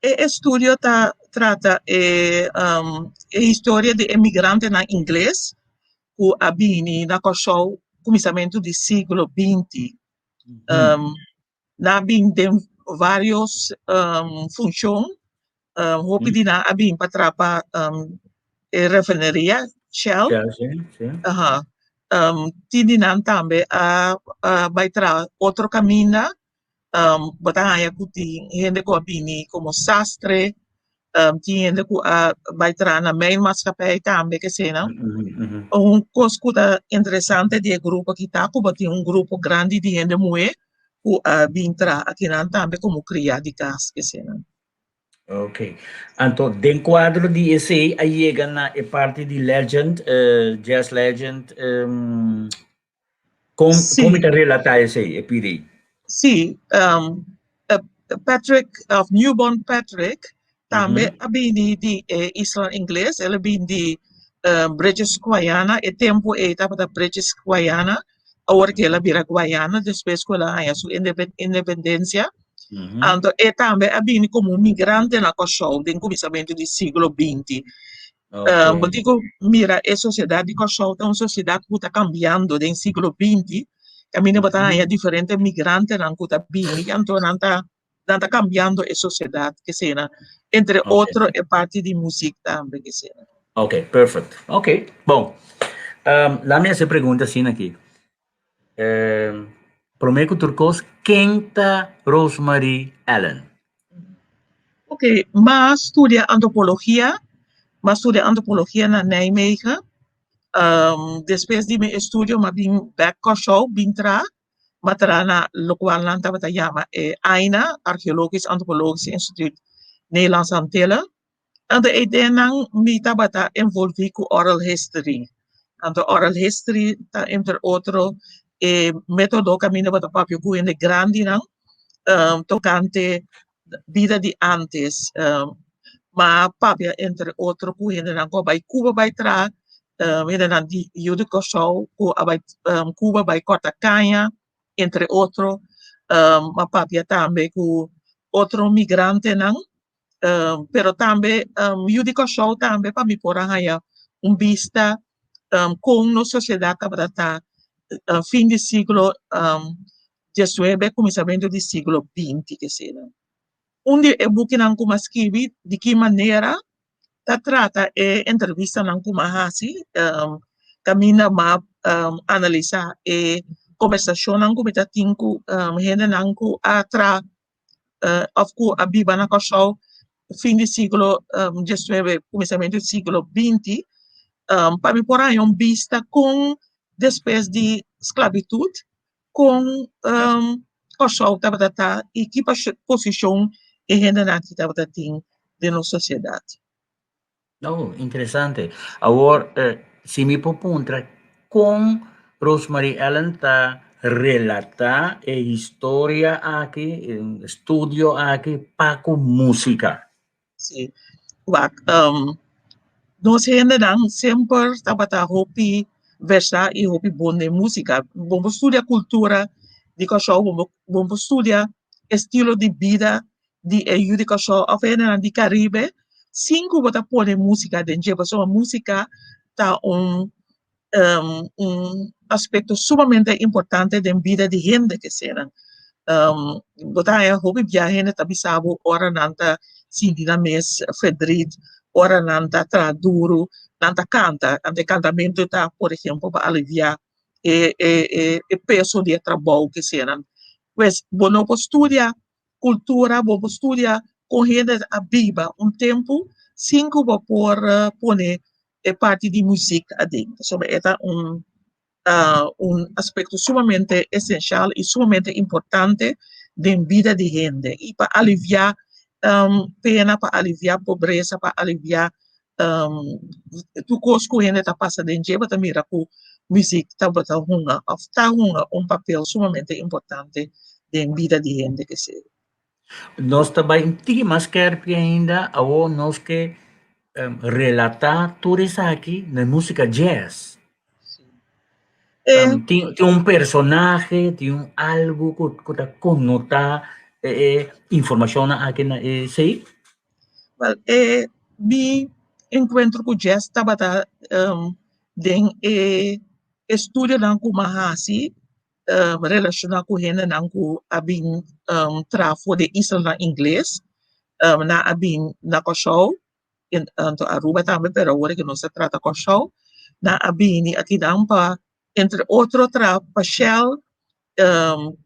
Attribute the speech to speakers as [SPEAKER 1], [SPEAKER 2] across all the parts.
[SPEAKER 1] E estudio ta trata e e historia di e migrantenan ingles ku a bini na Kòrsou kuminsamentu di siglo binti. Nan a bin den vários funshon. Hopi di nan a bin pa traha pa e refineria Shell. Aha. Tin di nan tambe a bai traha otro kaminda. Bo ta haña ku tin hende ku a bini komo sastre, tin hende ku a bai traha na mijnmaatschappij tambe kesena. Un kos ku ta interesante di e grupo aki ta ku bo tin un grupo grandi di hende muhé ku a bin traha akinan tambe komo kriá di kas kesena.
[SPEAKER 2] Ok. Anto den kuadro di esei a yega na e parti di legend, jazz legend, Kon kon mi ta relatá esei, e pidi?
[SPEAKER 1] Sí, Patrick of Newborn Patrick tambe a bini di e isla ingles, el a bini di British Guiana, e tempu ei tabata British Guiana, awor ke el a bira Guiana despues ku el a haña su independensia. Anto e tambe a bini komo un migrante na Kòrsou den kuminsamentu di siglo binti. Bo tin ku mira e sosiedat di Kòrsou ta un sosiedat ku ta kambiando den siglo binti, kaminda bo ta haña diferente migrantenan ku ta bini anto nan ta nan ta kambiando e sosiedat kesena, entre otro e parti di muzik tambe kesena.
[SPEAKER 2] Ok, perfect. Ok, bon. Laat mi hasi e pregunta asina aki. Promé ku tur kos, ken ta Rosemarie Allen?
[SPEAKER 1] Ok, m'a studia antropologia, m'a studia antropologia na Nijmegen. Despues di mi estudio m'a bin bèk Kòrsou, bin traha, m'a traha na lokual nan tabata yama e AINA, Archeologisch Antropologisch Instituut Nederlandse Antillen. Anto e ideanan mi tabata envolví ku oral history. Anto oral history ta entre otro e método kaminda bo ta papia ku hende grandinan tokante bida di ántes. Mi a papia entre otro ku hendenan ku a bai Cuba bai traha, hendenan di yu di Kòrsou ku a bai Cuba bai kòrta kaña, entre otro. Mi a papia tambe ku otro migrantenan. Pero tambe yu di Kòrsou tambe pa mi por a haña un bista kon nos sosiedat tabata ta fin di siglo diesnuebe kuminsamentu di siglo binti kesina. Un di e bukinan ku mi a skibi di ki manera ta trata e entrevistanan ku mi a hasi kaminda mi a analisá e kombersashonnan ku mi ta tin ku hendenan ku a traha òf ku a biba na Kòrsou fin di siglo diesnuebe, kuminsamentu di siglo binti, pa mi por haña un bista kon despues di sklabitut kon Kòrsou tabata ta i ki posishon e hendenan aki tabata tin den nos sosiedat.
[SPEAKER 2] Oh, interesante. Awor, si mi por puntra, kon Rosemarie Allen ta relatá e historia aki, e estudio aki pa ku músika?
[SPEAKER 1] Sí, wak, nos hendenan semper tabata hopi versá i hopi bon den músika. Bo por studia kultura di Kòrsou, bo por studia estilo di bida di e yu di Kòrsou òf e hendenan di Karibe sin ku bo ta pone músika den dje pasobra músika ta un un aspekto sumamente importante den bida di hende ke sera. Bo ta haña hopi bia hende ta bisa bo ora nan ta sinti nan mes ferdriet, ora nan ta traha duru, nan ta kanta, anto e kantamentu ta por ehempel pa aliviá e e peso di e trabou ke sera. Pues bo no por studia kultura, bo por studia kon hende a biba un tempu sin ku bo por pone e parti di muzik aden. Pasobra e ta un un aspekto sumamente esenshal i sumamente importante den bida di hende i pa aliviá pena, pa aliviá pobresa, pa aliviá tur kos ku hende ta pasa den dje bo ta mira ku muzik tabata hunga òf ta hunga un papel sumamente importante den bida di hende kesei.
[SPEAKER 2] Nos ta bai un tiki mas skerpi ainda, awor nos ke relatá tur esaki na e músika jazz. Tin un personahe, tin un algu ku ta konotá e informashonnan aki na esei?
[SPEAKER 1] Wel, e mi enkuentro ku jazz tabata den e estudionan ku mi a hasi relashoná ku hendenan ku a bin traha for di e islanan ingles. Nan a bin na Kòrsou, anto Aruba tambe, pero awor ke nos ta trata Kòrsou. Nan a bini akinan pa entre otro traha pa Shell,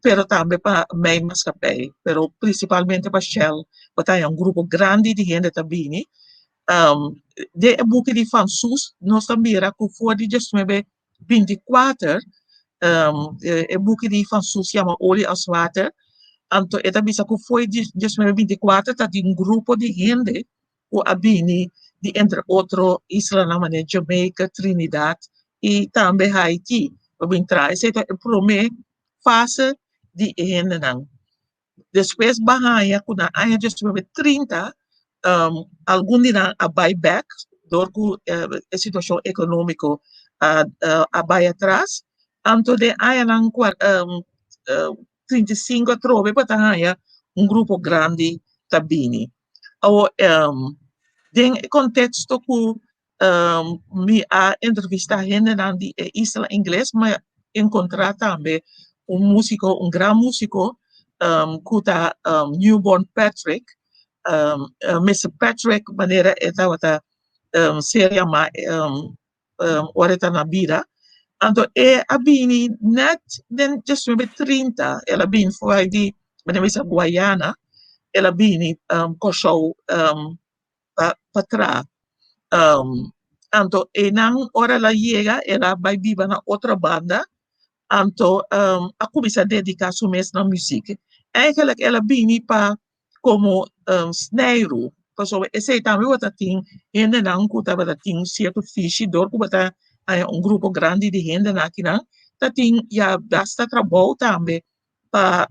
[SPEAKER 1] pero tambe pa Mijnmaatschappij, pero principalmente pa Shell, bo ta haña un grupo grandi di hende ta bini. Den e buki di Van Soest nos ta mira ku for di diesnuebe binti kuater, e buki di Van Soest yama Olie als Water, anto e ta bisa ku for di 1924 ta tin un grupo di hende ku a bini di entre otro islanan manera Jamaica, Trinidad i tambe Haiti pa bin traha. Esei ta e promé fase di e hendenan. Despues bo a haña ku na aña 1930 algun di nan a bai bèk dor ku e situashon ekonómiko a bai atras. Anto den añanan 35 atrobe bo ta haña un grupo grandi ta bini. Awor den e konteksto ku mi a entrevistá hendenan di e isla ingles mi a enkontrá tambe un músiko, un gran músiko ku ta Newborn Patrick, Mister Patrick manera e tabata ser yamá ora e ta na bida. Anto e a bini nèt den 1930, el a bini for di manera mi bisa Guayana, el a bini Kòrsou pa traha. Anto einan ora el a yega el a bai biba na otro banda, anto a kuminsá dediká su mes na muzik. Eigenlijk el a bini pa komo sneiru, pasobra esei tambe bo ta tin hendenan ku tabata tin sierto fishi dor ku bo ta haña un grupo grandi di hendenan akinan ta tin ya basta trabou tambe pa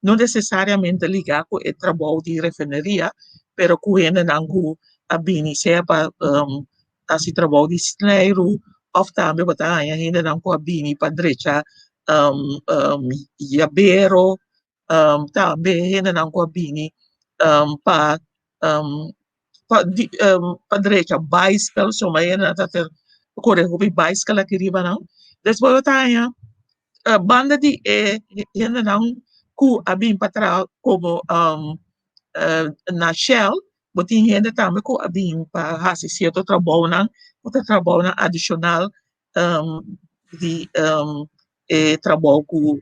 [SPEAKER 1] no nesesariamente ligá ku e trabou di refineria pero ku hendenan ku a bini sea pa hasi trabou di sneiru òf tambe bo ta haña hendenan ku a bini pa drecha yabero. Tambe hendenan ku a bini pa pa di pa drecha baiskel so mañana ta ter kore hopi baiskel aki riba nan. Despues bo ta haña banda di e hendenan ku a bin pa traha komo na Shell bo tin hende tambe ku a bin pa hasi sierto trabounan ku ta trabounan adishonal di e trabou ku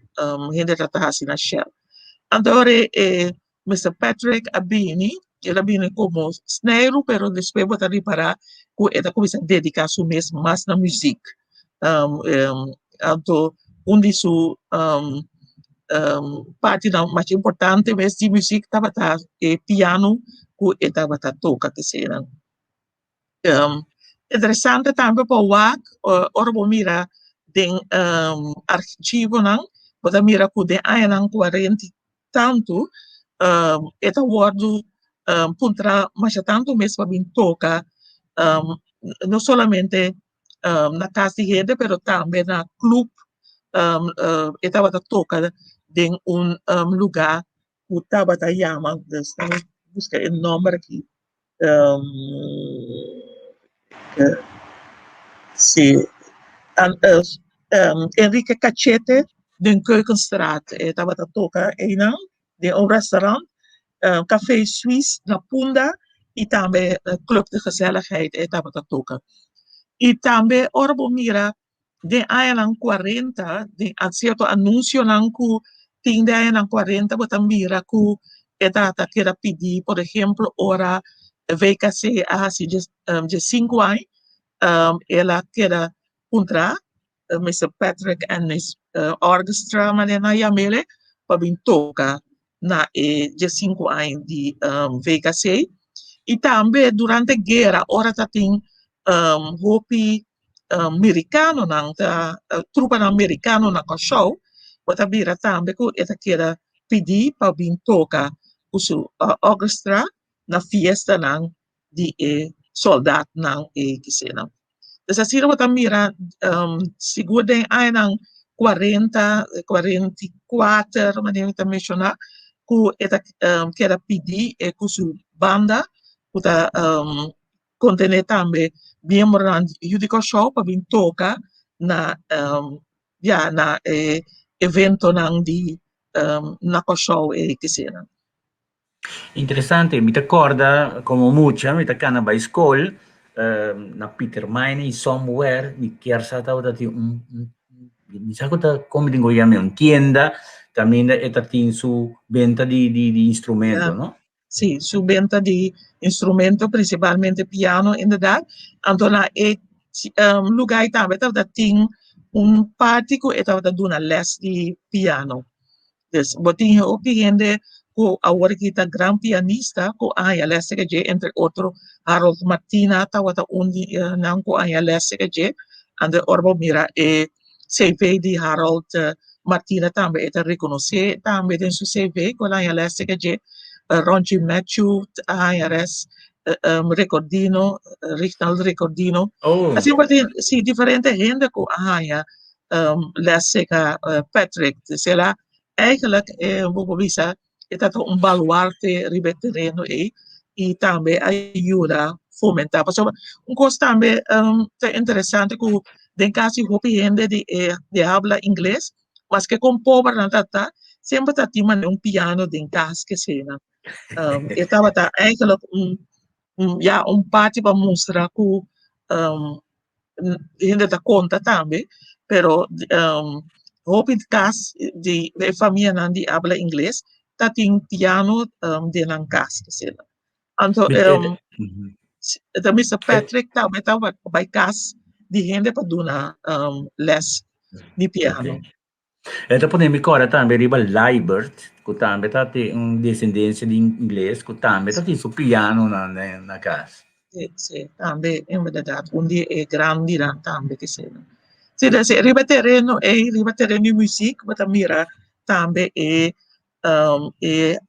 [SPEAKER 1] hende ta hasi na Shell. Anto ora e Mister Patrick a bini, el a bini komo sneiru pero despues bo ta ripará ku e ta kuminsá dediká su mes mas na muzik. Anto un di su partinan mas importante mes di muzik tabata e piano ku e tabata toka t'eseinan. Interesante tambe pa wak ora bo mira den archivonan bo ta mira ku den añanan kuarenta i tantu e ta wòrdu puntra masha tantu mes pa bin toka no solamente na kas di hende pero tambe na klup e tabata toka den un lugá ku tabata yama, dus ta buska e nòmber aki, si, Enrique Cachete den Keukenstraat, e tabata toka einan den un restaurant, Café Suisse na Punda i tambe Club de Gezelligheid e tabata toka. I tambe ora bo mira Den añanan kuarenta, den sierto anunsionan ku tin den añanan kuarenta bo ta mira ku e tata keda pidi, por ehemplo ora VKC a hasi 15 aña, el a keda puntra Mister Patrick and his orchestra manera nan a yam'el pa bin toka na e 15 aña di VKC. I tambe durante guera ora ta tin hopi merikanonan ta trupanan merikano na Kòrsou bo ta bira tambe ku e ta keda pidi pa bin toka ku su orkestra na fiestanan di e soldatnan e kisenan. Pues asina bo ta mira sigur den añanan 40, 44 manera mi ta menshoná ku e ta keda pidi e ku su banda. ku ta kontené tambe miembronan di Yu di Kòrsou pa bin toka na ya na e eventonan di na Kòrsou e kisenan.
[SPEAKER 2] Interesante, mi ta kòrda komo mucha mi ta kana bai skol na Pietermaai i somewhere mi kier sa tabata tin un mi sa ku ta kon mi tin ku yama un tienda kaminda e ta tin su benta di di instrumento no.
[SPEAKER 1] Si, su benta di instrumento principalmente piano inderdaad anto na e luga ei tambe tabata tin un parti ku e tabata duna les di piano. Dus bo tin hopi hende ku awor aki ta gran pianista ku a haña lès serka dje, entre otro Harold Martina tabata un di nan ku a haña lès serka dje. Anto ora bo mira e CV di Harold Martina tambe e ta rekonosé tambe den su CV ku el a haña lès serka dje. Ronchi Matthew a haña lès, Recordino, Rignald Recordino. Asina bo tin si diferente hende ku a haña les serka Patrick. Dus el a eigenlijk bo por bisa e ta un baluarte riba e tereno ei i tambe a yuda fomentá. Pasobra un kos tambe ta interesante ku den kas di hopi hende di e di habla ingles maske kon pober nan ta ta semper ta tin manera un piano den kas keseinan. E tabata eigenlijk un ya un parti pa mustra ku hende ta konta tambe, pero hopi kas di e famianan di abla ingles ta tin piano den nan kas asina. Anto ta Mister Patrick tambe ta bai kas di hende pa duna les di piano.
[SPEAKER 2] E ta pone mi kòrda tambe riba Libert, ku tambe ta tin un desendensia di ingles, ku tambe ta tin su piano na na kas.
[SPEAKER 1] Si, si, tambe inderdat un di e grandinan tambe ke sena. Si, des riba tereno ei, riba tereno di muzik bo ta mira tambe e e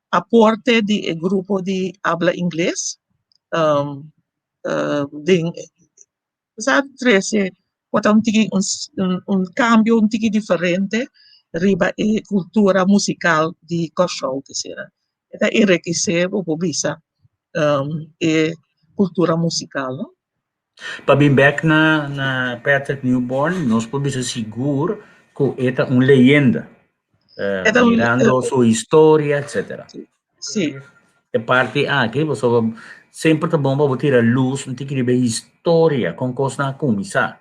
[SPEAKER 1] aporte di e grupo di abla ingles den Sa trese por ta un tiki un kambio un tiki diferente riba e kultura musikal di Kòrsou kesiera. E ta enrikesé bo por bisa e kultura musikal no.
[SPEAKER 2] Pa bin bèk na na Patrick Newborn nos por bisa sigur ku e ta un leyenda mirando su historia etcetera.
[SPEAKER 1] Sí.
[SPEAKER 2] E parti aki pasobra semper ta bon pa bo tira lus un tiki riba e historia kon kosnan a kuminsá.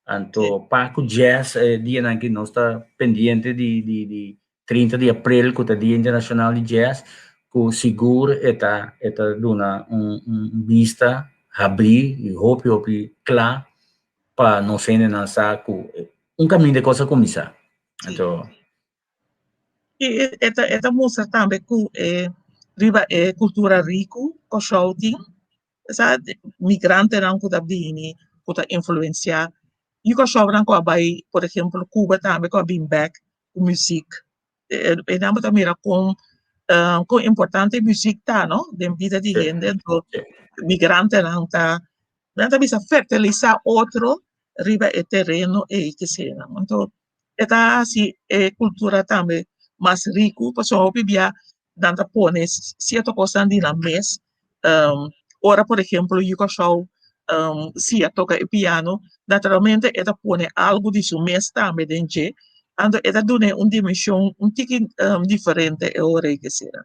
[SPEAKER 2] Anto pa ku jazz e dianan aki nos ta pendiente di di di 30 di aprel ku ta dia internashonal di jazz ku sigur e ta e ta duna un un bista habrí i hopi hopi kla pa nos hendenan sa ku un kaminda e kos a kuminsá. Anto.
[SPEAKER 1] I e ta e ta mustra tambe ku e riba e kultura riku Kòrsou tin, sa migrantenan ku ta bini ku ta influensiá i Kòrsounan ku a bai por ehempel Cuba tambe ku a bin bèk ku muzik. E nan bo ta mira kon kon importante muzik ta no den bida di hende anto migrantenan ta nan ta bisa fertilisá otro riba e tereno ei kesenan. Anto e ta hasi e kultura tambe mas riku pasobra hopi bia nan ta pone sierto kosnan di nan mes ora por ehemplo yu Kòrsou siña toka e piano naturalmente e ta pone algu di su mes tambe den dje anto e ta dun'é un dimenshon un tiki diferente e ora ei ke asina.